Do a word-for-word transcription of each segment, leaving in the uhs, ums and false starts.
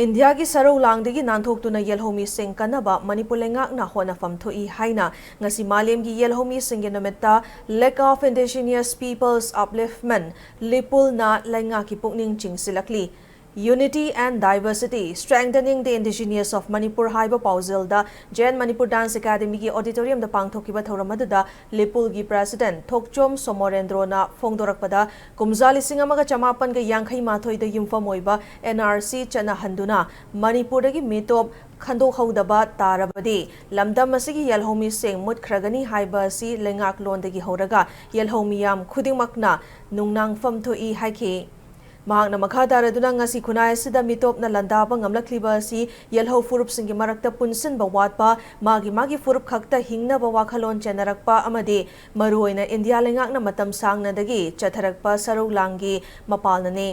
ꯏꯟꯗꯤꯌꯥꯒꯤ ꯁꯔꯧ ꯂꯥꯡꯗꯒꯤ ꯅꯥꯟꯊꯣꯛꯇꯨꯅ ꯌꯦꯜꯍꯧꯃꯤꯁꯤꯡ ꯀꯟꯅꯕ ꯃꯅꯤꯄꯨꯔ ꯂꯩꯉꯥꯛꯅ ꯍꯣꯠꯅꯐꯝ ꯊꯣꯛꯏ ꯍꯥꯏꯅ ꯉꯁꯤ ꯃꯥꯂꯦꯝꯒꯤ ꯌꯦꯜꯍꯧꯃꯤꯁꯤꯡꯒꯤ ꯅꯨꯃꯤꯠꯇ League of Indigenous Peoples Upliftment, ꯂꯤꯄꯨꯜꯅ ꯂꯩꯉꯥꯛꯀꯤ ꯄꯨꯛꯅꯤꯡ ꯆꯤꯡꯁꯤꯜꯂꯛꯂꯤ꯫ Unity and Diversity, Strengthening the Indigenous of Manipur ꯍꯥꯏꯕ ꯄꯥꯎꯖꯦꯜꯗ ꯖꯦꯟ ꯃꯅꯤꯄꯨꯔ ꯗꯥꯟꯁ ꯑꯦꯀꯥꯗꯃꯤꯒꯤ ꯑꯣꯗꯤꯇꯣꯔꯤꯌꯝꯗ ꯄꯥꯡꯊꯣꯛꯈꯤꯕ ꯊꯧꯔꯝ ꯑꯗꯨꯗ ꯂꯤꯄꯨꯜꯒꯤ ꯄ꯭ꯔꯦꯁꯤꯗꯦꯟꯠ ꯊꯣꯛꯆꯣꯝ ꯁꯣꯃꯣꯔꯦꯟꯗ꯭ꯔꯣꯅ ꯐꯣꯡꯗꯣꯔꯛꯄꯗ, ꯀꯨꯝꯖꯥ ꯂꯤꯁꯤꯡ ꯑꯃꯒ ꯆꯃꯥꯄꯟꯒ ꯌꯥꯡꯈꯩ ꯃꯥꯊꯣꯏꯗ ꯌꯨꯝꯐꯝ ꯑꯣꯏꯕ N R C ꯆꯠꯅꯍꯟꯗꯨꯅ ꯃꯅꯤꯄꯨꯔꯗꯒꯤ ꯃꯤꯇꯣꯞ ꯈꯟꯗꯣꯛꯍꯧꯗꯕ ꯇꯥꯔꯕꯗꯤ ꯂꯝꯗꯝ ꯑꯁꯤꯒꯤ ꯌꯦꯜꯍꯧꯃꯤꯁꯤꯡ ꯃꯨꯠꯈ꯭ꯔꯒꯅꯤ ꯍꯥꯏꯕ ꯑꯁꯤ ꯂꯩꯉꯥꯛꯂꯣꯟꯗꯒꯤ ꯍꯧꯔꯒ ꯌꯦꯜꯍꯧ ꯃꯤꯌꯥꯝ ꯈꯨꯗꯤꯡꯃꯛꯅ ꯅꯨꯡꯅꯥꯡꯐꯝ ꯊꯣꯛꯏ ꯍꯥꯏꯈꯤ꯫ ꯃꯍꯥꯛꯅ ꯃꯈꯥ ꯇꯥꯔꯗꯨꯅ ꯉꯁꯤ ꯈꯨꯟꯅꯥꯏ ꯑꯁꯤꯗ ꯃꯤꯇꯣꯞꯅ ꯂꯥꯟꯗꯥꯕ ꯉꯝꯂꯛꯂꯤꯕ ꯑꯁꯤ ꯌꯦꯜꯍꯧ ꯐꯨꯔꯨꯞꯁꯤꯡꯒꯤ ꯃꯔꯛꯇ ꯄꯨꯟꯁꯤꯟꯕ ꯋꯥꯠꯄ, ꯃꯥꯒꯤ ꯃꯥꯒꯤ ꯐꯨꯔꯨꯞ ꯈꯛꯇ ꯍꯤꯡꯅꯕ ꯋꯥꯈꯜꯂꯣꯟ ꯆꯦꯟꯅꯔꯛꯄ ꯑꯃꯗꯤ ꯃꯔꯨꯑꯣꯏꯅ ꯏꯟꯗꯤꯌꯥ ꯂꯩꯉꯥꯛꯅ ꯃꯇꯝ ꯁꯥꯡꯅꯗꯒꯤ ꯆꯠꯊꯔꯛꯄ ꯁꯔꯧ ꯂꯥꯡꯒꯤ ꯃꯄꯥꯜꯅꯅꯤ꯫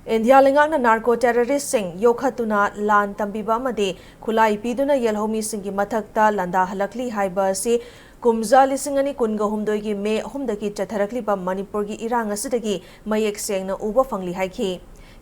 ꯏꯟꯗꯤꯌꯥ ꯂꯩꯉꯥꯛꯅ ꯅꯥꯔꯀꯣ ꯇꯦꯔꯣꯔꯤꯁ꯭ꯠꯁꯤꯡ ꯌꯣꯛꯈꯠꯇꯨꯅ ꯂꯥꯟ ꯇꯝꯕꯤꯕ ꯑꯃꯗꯤ ꯈꯨꯠꯂꯥꯏ ꯄꯤꯗꯨꯅ ꯌꯦꯜꯍꯧꯃꯤꯁꯤꯡꯒꯤ ꯃꯊꯛꯇ ꯂꯥꯟꯗꯥꯍꯜꯂꯛꯂꯤ ꯍꯥꯏꯕ ꯑꯁꯤ ꯀꯨꯝꯖꯥ ꯂꯤꯁꯤꯡ ꯑꯅꯤ ꯀꯨꯟꯒ ꯍꯨꯝꯗꯣꯏꯒꯤ ꯃꯦ ꯑꯍꯨꯝꯗꯒꯤ ꯆꯠꯊꯔꯛꯂꯤꯕ ꯃꯅꯤꯄꯨꯔꯒꯤ ꯏꯔꯥꯡ ꯑꯁꯤꯗꯒꯤ ꯃꯌꯦꯛ ꯁꯦꯡꯅ ꯎꯕ ꯐꯪꯂꯤ ꯍꯥꯏꯈꯤ꯫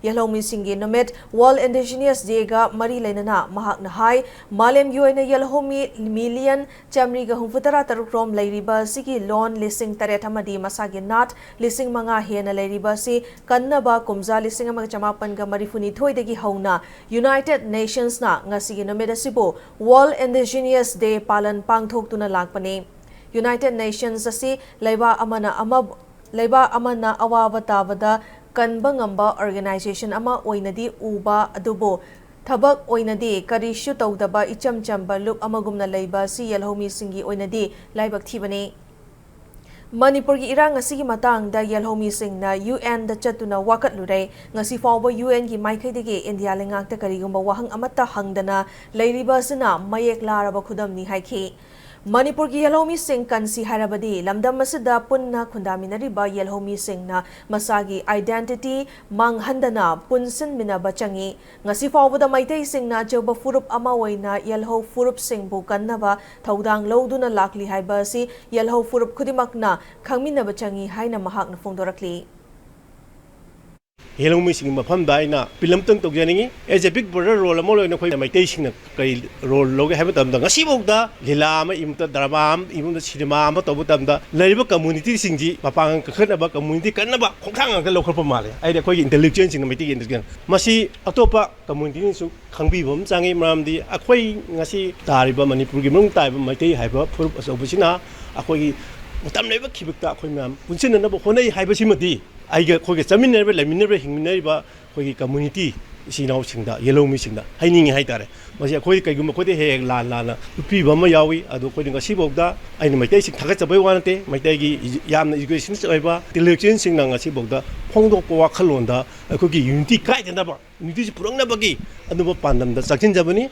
ꯌꯦꯜꯍꯧꯃꯤꯁꯤꯡꯒꯤ ꯅꯨꯃꯤꯠ, World Indigenous Day ꯒ ꯃꯔꯤ ꯂꯩꯅꯅ ꯃꯍꯥꯛꯅ ꯍꯥꯏ, ꯃꯥꯂꯦꯝꯒꯤ ꯑꯣꯏꯅ ꯌꯦꯜꯍꯧꯃꯤ ꯃꯤꯂꯤꯌꯟ ꯆꯥꯃꯔꯤꯒ ꯍꯨꯝꯐꯨꯇꯔꯥ ꯇꯔꯨꯛ ꯔꯣꯝ ꯂꯩꯔꯤꯕ ꯑꯁꯤꯒꯤ ꯂꯣꯟ ꯂꯤꯁꯤꯡ ꯇꯔꯦꯠ ꯑꯃꯗꯤ ꯃꯁꯥꯒꯤ ꯅꯥꯠ ꯂꯤꯁꯤꯡ ꯃꯉꯥ ꯍꯦꯟꯅ ꯂꯩꯔꯤꯕ ꯑꯁꯤ ꯀꯟꯅꯕ ꯀꯨꯝꯖꯥ ꯂꯤꯁꯤꯡ ꯑꯃꯒ ꯆꯃꯥꯄꯟꯒ ꯃꯔꯤꯐꯨꯅꯤꯊꯣꯏꯗꯒꯤ ꯍꯧꯅ United Nations ꯅ ꯉꯁꯤꯒꯤ ꯅꯨꯃꯤꯠ ꯑꯁꯤꯕꯨ World Indigenous Day ꯄꯥꯂꯟ ꯄꯥꯡꯊꯣꯛꯇꯨꯅ ꯂꯥꯛꯄꯅꯤ꯫ United Nations ꯑꯁꯤ ꯂꯩꯕꯥꯛ ꯑꯃꯅ ꯑꯃ, ꯂꯩꯕꯥꯛ ꯑꯃꯅ ꯑꯋꯥꯕ ꯇꯥꯕꯗ ꯀꯟꯕ ꯉꯝꯕ organization ꯑꯃ ꯑꯣꯏꯅꯗꯤ ꯎꯕ ꯑꯗꯨꯕꯨ ꯊꯕꯛ ꯑꯣꯏꯅꯗꯤ ꯀꯔꯤꯁꯨ ꯇꯧꯗꯕ ꯏꯆꯝ ꯆꯝꯕ ꯂꯨꯞ ꯑꯃꯒꯨꯝꯅ ꯂꯩꯕ ꯑꯁꯤ ꯌꯦꯜꯍꯧꯃꯤꯁꯤꯡꯒꯤ ꯑꯣꯏꯅꯗꯤ ꯂꯥꯏꯕꯛ ꯊꯤꯕꯅꯤ꯫ ꯃꯅꯤꯄꯨꯔꯒꯤ ꯏꯔꯥꯡ ꯑꯁꯤꯒꯤ ꯃꯇꯥꯡꯗ ꯌꯦꯜꯍꯧꯃꯤꯁꯤꯡꯅ U N ꯗ ꯆꯠꯇꯨꯅ ꯋꯥꯀꯠꯂꯨꯔꯦ꯫ ꯉꯁꯤ ꯐꯥꯎꯕ U N ꯒꯤ ꯃꯥꯏꯀꯩꯗꯒꯤ ꯏꯟꯗꯤꯌꯥ ꯂꯩꯉꯥꯛꯇ ꯀꯔꯤꯒꯨꯝꯕ ꯋꯥꯍꯪ ꯑꯃꯠꯇ ꯍꯪꯗꯅ ꯂꯩꯔꯤꯕ ꯑꯁꯤꯅ ꯃꯌꯦꯛ ꯂꯥꯔꯕ ꯈꯨꯗꯝꯅꯤ ꯍꯥꯏꯈꯤ꯫ ꯃꯅꯤꯄꯨꯔꯒꯤ ꯌꯦꯜꯍꯧꯃꯤꯁꯤꯡ ꯀꯟꯁꯤ ꯍꯥꯏꯔꯕꯗꯤ ꯂꯝꯗꯝ ꯑꯁꯤꯗ ꯄꯨꯟꯅ ꯈꯨꯟꯗꯥꯃꯤꯟꯅꯔꯤꯕ ꯌꯦꯜꯍꯧꯃꯤꯁꯤꯡꯅ ꯃꯁꯥꯒꯤ identity ꯃꯥꯡꯍꯟꯗꯅ ꯄꯨꯟꯁꯤꯟꯃꯤꯟꯅꯕ ꯆꯪꯏ꯫ ꯉꯁꯤ ꯐꯥꯎꯕꯗ ꯃꯩꯇꯩꯁꯤꯡꯅ ꯑꯆꯧꯕ ꯐꯨꯔꯨꯞ ꯑꯃ ꯑꯣꯏꯅ ꯌꯦꯜꯍꯧ ꯐꯨꯔꯨꯞꯁꯤꯡꯕꯨ ꯀꯟꯅꯕ ꯊꯧꯗꯥꯡ ꯂꯧꯗꯨꯅ ꯂꯥꯛꯂꯤ ꯍꯥꯏꯕ ꯑꯁꯤ ꯌꯦꯜꯍꯧ ꯐꯨꯔꯨꯞ ꯈꯨꯗꯤꯡꯃꯛꯅ ꯈꯪꯃꯤꯟꯅꯕ ꯆꯪꯏ ꯍꯥꯏꯅ ꯃꯍꯥꯛꯅ ꯐꯣꯡꯗꯣꯔꯛꯂꯤ꯫ ꯌꯦꯜꯍꯧꯃꯤꯁꯤꯡꯒꯤ ꯃꯐꯝꯗ ꯑꯩꯅ ꯑꯄꯤꯜ ꯑꯃꯇꯪ ꯇꯧꯖꯅꯤꯡꯉꯤ꯫ As a big brother role ꯑꯃ ꯑꯣꯏꯅ ꯑꯩꯈꯣꯏ ꯃꯩꯇꯩꯁꯤꯡꯅ ꯀꯔꯤ role ꯂꯧꯒꯦ ꯍꯥꯏꯕ ꯃꯇꯝꯗ, ꯉꯁꯤꯐꯥꯎꯗ ꯂꯤꯂꯥ ꯑꯃ ꯏꯃꯨꯡꯗ, ꯗ꯭ꯔꯃꯥ ꯑꯃ ꯏꯃꯨꯡꯗ, ꯁꯤꯅꯦꯃꯥ ꯑꯃ ꯇꯧꯕ ꯃꯇꯝꯗ ꯂꯩꯔꯤꯕ communityꯁꯤꯡꯁꯤ ꯃꯄꯥꯡꯒꯜ ꯀꯟꯈꯠꯅꯕ, community ꯀꯟꯅꯕ ꯈꯣꯡꯊꯥꯡ ꯉꯥꯛꯇ ꯂꯧꯈꯠꯄ ꯃꯥꯜꯂꯦ꯫ ꯍꯥꯏꯗꯤ ꯑꯩꯈꯣꯏꯒꯤ intellectualꯁꯤꯡꯅ, ꯃꯩꯇꯩꯒꯤ intellectual, ꯃꯁꯤ ꯑꯇꯣꯞꯄ communityꯅꯁꯨ ꯈꯪꯕꯤꯕ ꯑꯃ ꯆꯪꯉꯤ꯫ ꯃꯔꯝꯗꯤ ꯑꯩꯈꯣꯏ ꯉꯁꯤ ꯇꯥꯔꯤꯕ ꯃꯅꯤꯄꯨꯔꯒꯤ ꯃꯅꯨꯡ ꯇꯥꯔꯤꯕ ꯃꯩꯇꯩ ꯍꯥꯏꯕ ꯐꯨꯔꯨꯞ ꯑꯆꯧꯕꯁꯤꯅ ꯑꯩꯈꯣꯏꯒꯤ ꯃꯇꯝ ꯂꯩꯕ ꯈꯤꯕꯤꯛꯇ ꯑꯩꯈꯣꯏ ꯃꯌꯥꯝ ꯄꯨꯟꯁꯤꯟꯅꯅꯕ ꯍꯣꯠꯅꯩ ꯍꯥꯏꯕꯁꯤꯃꯗꯤ, ꯑꯩꯒ ꯑꯩꯈꯣꯏꯒ ꯆꯠꯃꯤꯟꯅꯔꯤꯕ, ꯂꯩꯃꯤꯟꯅꯔꯤꯕ, ꯍꯤꯡꯃꯤꯟꯅꯔꯤꯕ ꯑꯩꯈꯣꯏꯒꯤ community ꯏꯆꯤꯟ ꯏꯅꯥꯎꯁꯤꯡꯗ, ꯌꯦꯜꯍꯧꯃꯤꯁꯤꯡꯗ ꯍꯥꯏꯅꯤꯡꯉꯤ ꯍꯥꯏꯇꯥꯔꯦ꯫ ꯃꯁꯤ ꯑꯩꯈꯣꯏ ꯀꯩꯒꯨꯝꯕ ꯑꯩꯈꯣꯏꯗ ꯍꯦꯛ ꯍꯦꯛ ꯂꯥꯟ ꯂꯥꯟꯅ ꯎꯠꯄꯤꯕ ꯑꯃ ꯌꯥꯎꯏ꯫ ꯑꯗꯣ ꯑꯩꯈꯣꯏꯅ ꯉꯁꯤꯐꯥꯎꯗ, ꯑꯩꯅ ꯃꯩꯇꯩꯁꯤꯡ ꯊꯥꯒꯠꯆꯕꯒꯤ ꯋꯥ ꯅꯠꯇꯦ, ꯃꯩꯇꯩꯒꯤ ꯌꯥꯝꯅ educationist ꯑꯣꯏꯕ intellectualꯁꯤꯡꯅ ꯉꯁꯤꯐꯥꯎꯗ ꯐꯣꯡꯗꯣꯛꯄ ꯋꯥꯈꯜꯂꯣꯟꯗ ꯑꯩꯈꯣꯏꯒꯤ unity ꯀꯥꯏꯗꯅꯕ, unityꯁꯤ ꯄꯨꯔꯛꯅꯕꯒꯤ ꯑꯗꯨꯝꯕ ꯄꯥꯟꯗꯝꯗ ꯆꯪꯁꯤꯟꯖꯕꯅꯤ꯫